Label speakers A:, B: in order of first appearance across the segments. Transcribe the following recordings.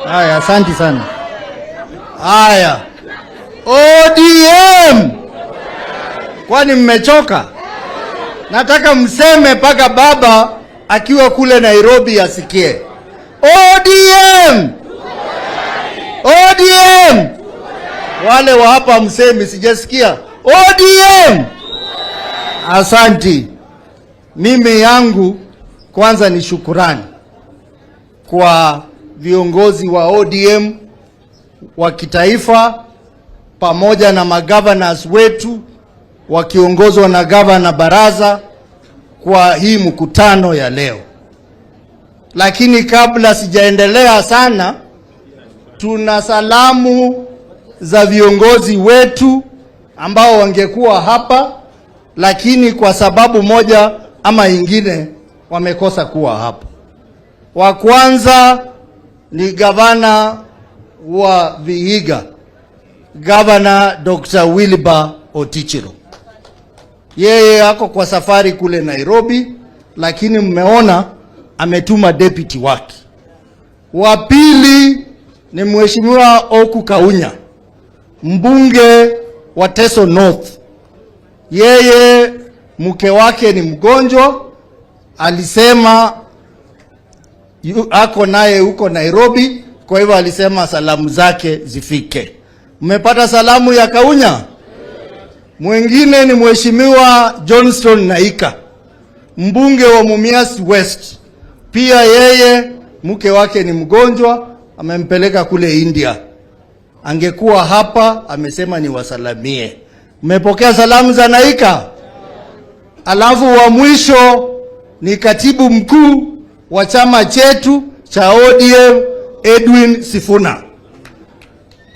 A: Haya, asante sana. Haya, ODM, kwani mmechoka? Nataka mseme mpaka baba akiwa kule Nairobi asikie. ODM, ODM. Wale wa hapa msemi, sijasikia ODM. Asanti. Mimi yangu kwanza ni shukurani kwa viongozi wa ODM wa kitaifa pamoja na magovernors wetu wakiongozwa na Gavana Baraza kwa hii mkutano ya leo. Lakini kabla sijaendelea sana, tuna salamu za viongozi wetu ambao wangekuwa hapa, lakini kwa sababu moja ama ingine wamekosa kuwa hapa. Wa kwanza ni gavana wa Vihiga, Gavana Dr. Wilbur Otichilo. Yeye ako kwa safari kule Nairobi, lakini mmeona ametuma deputy wake. Wa pili ni Mheshimiwa Oku Kaunya, mbunge wa Teso North. Yeye mke wake ni mgonjwa, alisema ako naye huko Nairobi, kwa hivyo alisema salamu zake zifike. Mmepata salamu ya Kaunya? Mwingine ni Mheshimiwa Johnston Naika, mbunge wa Mumias West. Pia yeye mke wake ni mgonjwa, amempeleka kule India. Angekuwa hapa, amesema niwasalamie. Mmepokea salamu za Naika? Alafu wa mwisho ni katibu mkuu wa chama chetu cha ODM Edwin Sifuna.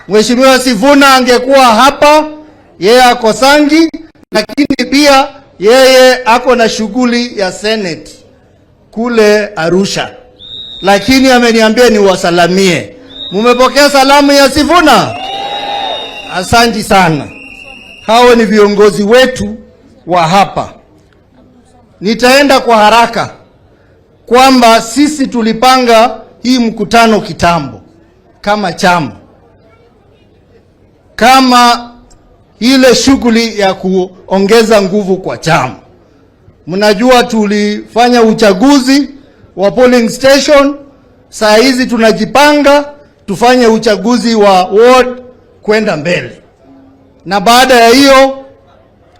A: Mheshimiwa Sifuna angekuwa hapa, yeye ako Sangi, lakini pia yeye ako na shughuli ya Senate kule Arusha, lakini ameniambia niwasalamie. Mumepokea salamu ya Sifuna? Asanti sana. Hao ni viongozi wetu wa hapa. Nitaenda kwa haraka kwamba sisi tulipanga hii mkutano kitambo kama chama, kama ile shughuli ya kuongeza nguvu kwa chama. Mnajua tulifanya uchaguzi wa polling station, saa hizi tunajipanga tufanye uchaguzi wa ward kwenda mbele, na baada ya hiyo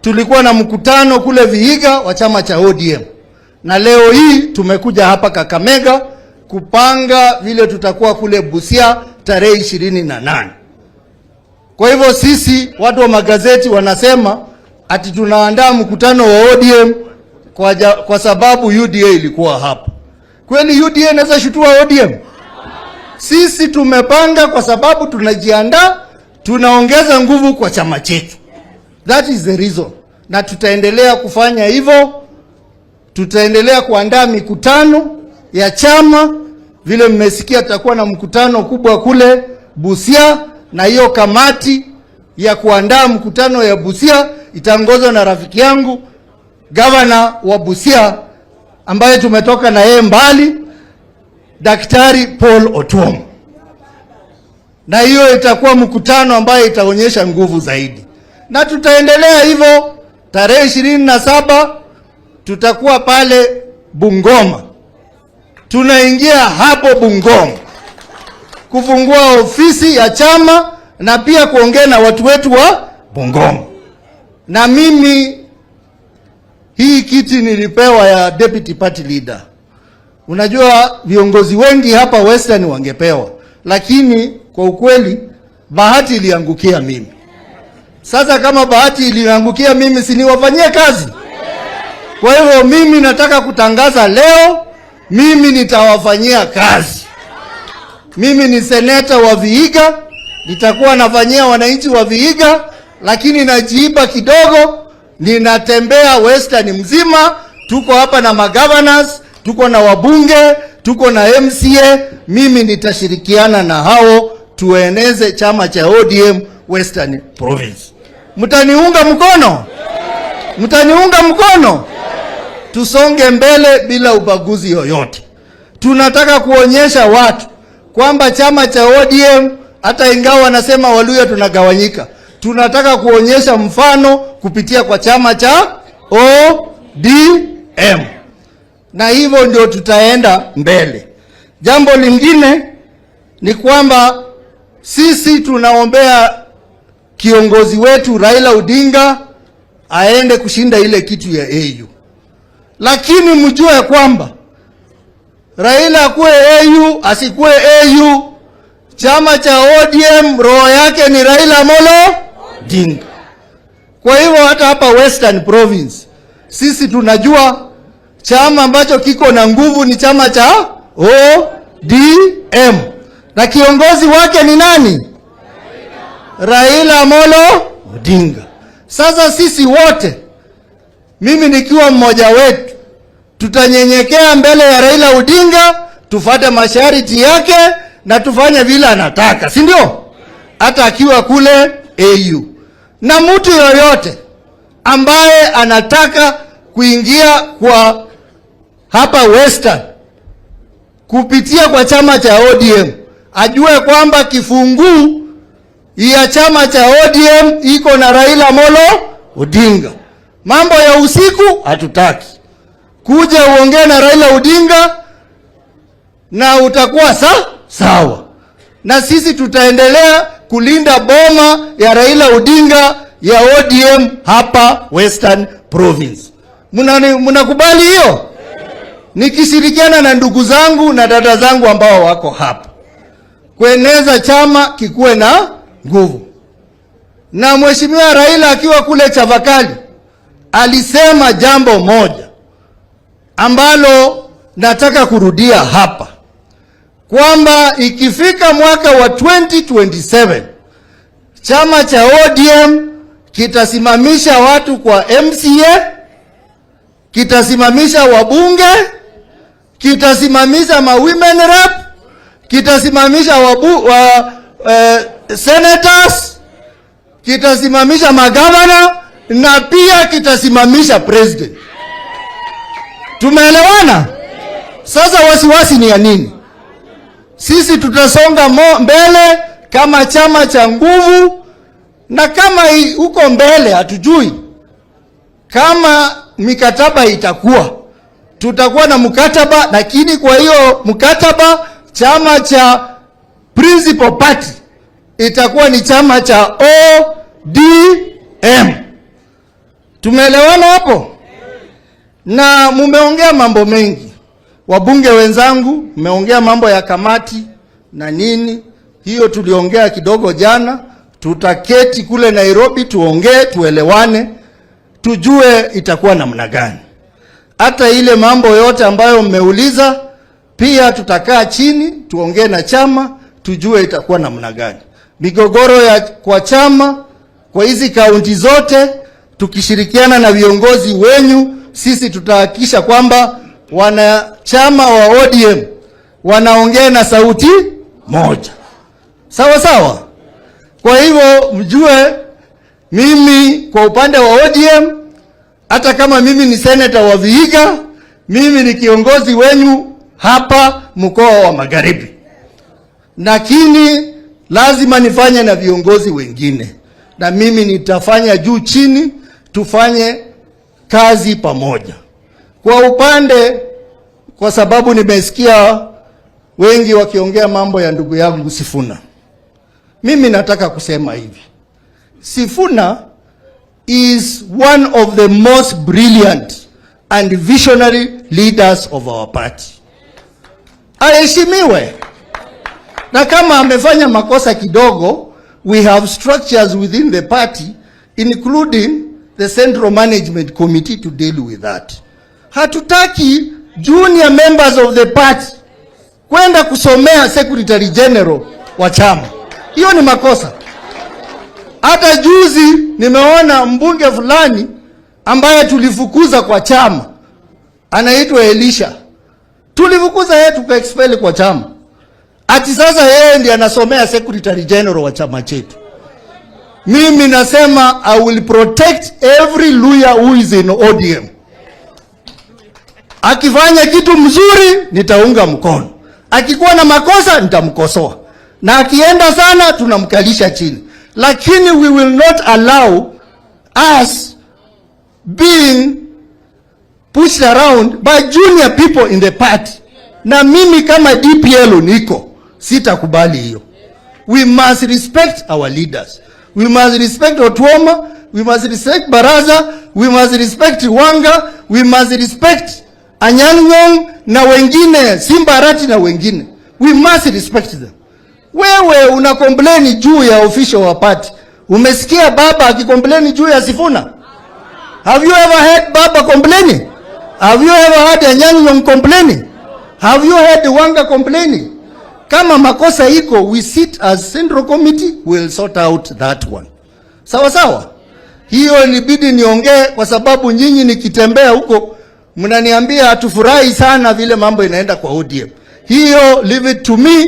A: tulikuwa na mkutano kule Vihiga wa chama cha ODM, na leo hii tumekuja hapa Kakamega kupanga vile tutakuwa kule Busia tarehe 28. Kwa hivyo sisi watu wa magazeti wanasema ati tunaandaa mkutano wa ODM kwa sababu UDA ilikuwa hapa. Kweli UDA inaweza shutua ODM? Sisi tumepanga kwa sababu tunajiandaa, tunaongeza nguvu kwa chama chetu. That is the reason, na tutaendelea kufanya hivyo. Tutaendelea kuandaa mikutano ya chama. Vile mmesikia, tutakuwa na mkutano kubwa kule Busia, na hiyo kamati ya kuandaa mkutano ya Busia itaongozwa na rafiki yangu gavana wa Busia ambaye tumetoka na yeye mbali, Daktari Paul Otuoma, na hiyo itakuwa mkutano ambaye itaonyesha nguvu zaidi, na tutaendelea hivyo. Tarehe 27 tutakuwa pale Bungoma, tunaingia hapo Bungoma kufungua ofisi ya chama na pia kuongea na watu wetu wa Bungoma. Na mimi hii kiti nilipewa ya deputy party leader. Unajua viongozi wengi hapa Western wangepewa, lakini kwa ukweli bahati iliangukia mimi. Sasa kama bahati iliangukia mimi, si niwafanyie kazi? Kwa hivyo mimi nataka kutangaza leo, mimi nitawafanyia kazi. Mimi ni seneta wa Vihiga, nitakuwa nafanyia wananchi wa Vihiga, lakini najiiba kidogo, ninatembea Western mzima. Tuko hapa na magovernors, tuko na wabunge, tuko na MCA. Mimi nitashirikiana na hao tueneze chama cha ODM Western Province. Mtaniunga mkono? Mtaniunga mkono? Tusonge mbele bila ubaguzi yoyote. Tunataka kuonyesha watu kwamba kwamba chama cha ODM, hata ingawa wanasema Waluhya tunagawanyika, tunataka kuonyesha mfano kupitia kwa chama cha ODM, na hivyo ndio tutaenda mbele. Jambo lingine ni kwamba sisi tunaombea kiongozi wetu Raila Odinga aende kushinda ile kitu ya AU, lakini mjue kwamba Raila akuwe AU asikuwe AU, chama cha ODM roho yake ni Raila Amolo Odinga. Kwa hivyo hata hapa Western Province sisi tunajua chama ambacho kiko na nguvu ni chama cha ODM na kiongozi wake ni nani? Raila Amolo Odinga. Sasa sisi wote, mimi nikiwa mmoja wetu, tutanyenyekea mbele ya Raila Odinga, tufate masharti yake na tufanye vile anataka, si ndio? Hata akiwa kule AU. Na mtu yoyote ambaye anataka kuingia kwa hapa Western kupitia kwa chama cha ODM ajue kwamba kifunguu ya chama cha ODM iko na Raila Amolo Odinga. Mambo ya usiku hatutaki. Kuja uongee na Raila Odinga na utakuwa sawa, na sisi tutaendelea kulinda boma ya Raila Odinga ya ODM hapa Western Province. Mnakubali hiyo? Nikishirikiana na ndugu zangu na dada zangu ambao wako hapa kueneza chama kikuwe na nguvu. Na Mheshimiwa Raila akiwa kule Chavakali alisema jambo moja ambalo nataka kurudia hapa, kwamba ikifika mwaka wa 2027 chama cha ODM kitasimamisha watu kwa MCA, kitasimamisha wabunge, kitasimamisha ma women rep, kitasimamisha senators, kitasimamisha magavana na pia kitasimamisha president. Tumeelewana? Sasa wasiwasi ni ya nini? Sisi tutasonga mbele kama chama cha nguvu, na kama huko mbele hatujui kama mikataba itakuwa, tutakuwa na mkataba, lakini kwa hiyo mkataba chama cha principal party itakuwa ni chama cha ODM. Tumeelewana hapo? Na mumeongea mambo mengi, wabunge wenzangu, mmeongea mambo ya kamati na nini, hiyo tuliongea kidogo jana. Tutaketi kule Nairobi tuongee, tuelewane, tujue itakuwa namna gani. Hata ile mambo yote ambayo mmeuliza pia tutakaa chini tuongee na chama tujue itakuwa namna gani. Migogoro ya kwa chama kwa hizi kaunti zote, tukishirikiana na viongozi wenyu, sisi tutahakikisha kwamba wanachama wa ODM wanaongea na sauti moja, sawa sawa. Kwa hivyo mjue, mimi kwa upande wa ODM, hata kama mimi ni senator wa Vihiga, mimi ni kiongozi wenyu hapa mkoa wa Magharibi, lakini lazima nifanye na viongozi wengine, na mimi nitafanya juu chini, tufanye kazi pamoja. Kwa upande, kwa sababu nimesikia wengi wakiongea mambo ya ndugu yangu Sifuna, mimi nataka kusema hivi, Sifuna is one of the most brilliant and visionary leaders of our party. Aheshimiwe, na kama amefanya makosa kidogo, we have structures within the party including the Central Management Committee to deal with that. Hatutaki junior members of the party kwenda kusomea secretary general wa chama. Hiyo ni makosa. Hata juzi nimeona mbunge fulani ambaye tulifukuza kwa chama, anaitwa Elisha. Tulifukuza yeye tukaexpel kwa chama. Ati sasa yeye ndiye anasomea secretary general wa chama chetu. Mimi nasema I will protect every Luhya who is in ODM. Akifanya kitu mzuri nitaunga mkono, Akikuwa na makosa nitamkosoa, na akienda sana tunamkalisha chini, lakini we will not allow us being pushed around by junior people in the party. Na mimi kama DPL niko sitakubali hiyo. We must respect our leaders. We must respect Otuoma, we must respect Baraza, we must respect Wanga, we must respect Anyang' Nyong'o na wengine, Simba Arati na wengine. We must respect them. Wewe una complain juu ya official wa party. Umesikia baba akicomplain juu ya Sifuna? Have you ever heard Baba complaining? Have you ever heard Anyang' Nyong'o complaining? Have you heard Wanga complaining? Kama makosa iko, we sit as central committee, we'll sort out that one. Sawa sawa. Hiyo ilibidi niongee kwa sababu nyinyi nikitembea huko mnaniambia hatufurahi sana vile mambo inaenda kwa ODM. Hiyo leave it to me.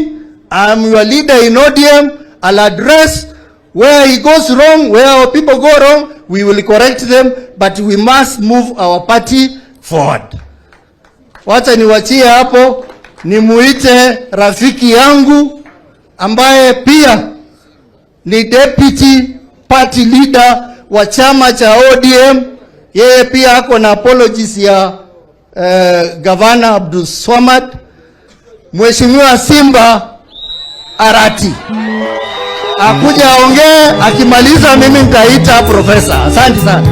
A: I'm your leader in ODM. I'll address where he goes wrong, where our people go wrong, we will correct them, but we must move our party forward. Wacha niwachie hapo, nimuite rafiki yangu ambaye pia ni deputy party leader wa chama cha ODM. Yeye pia ako na apologies ya Gavana Abdul Swamad, Mheshimiwa Simba Arati akuja aongee. Akimaliza mimi nitaita profesa. Asante sana.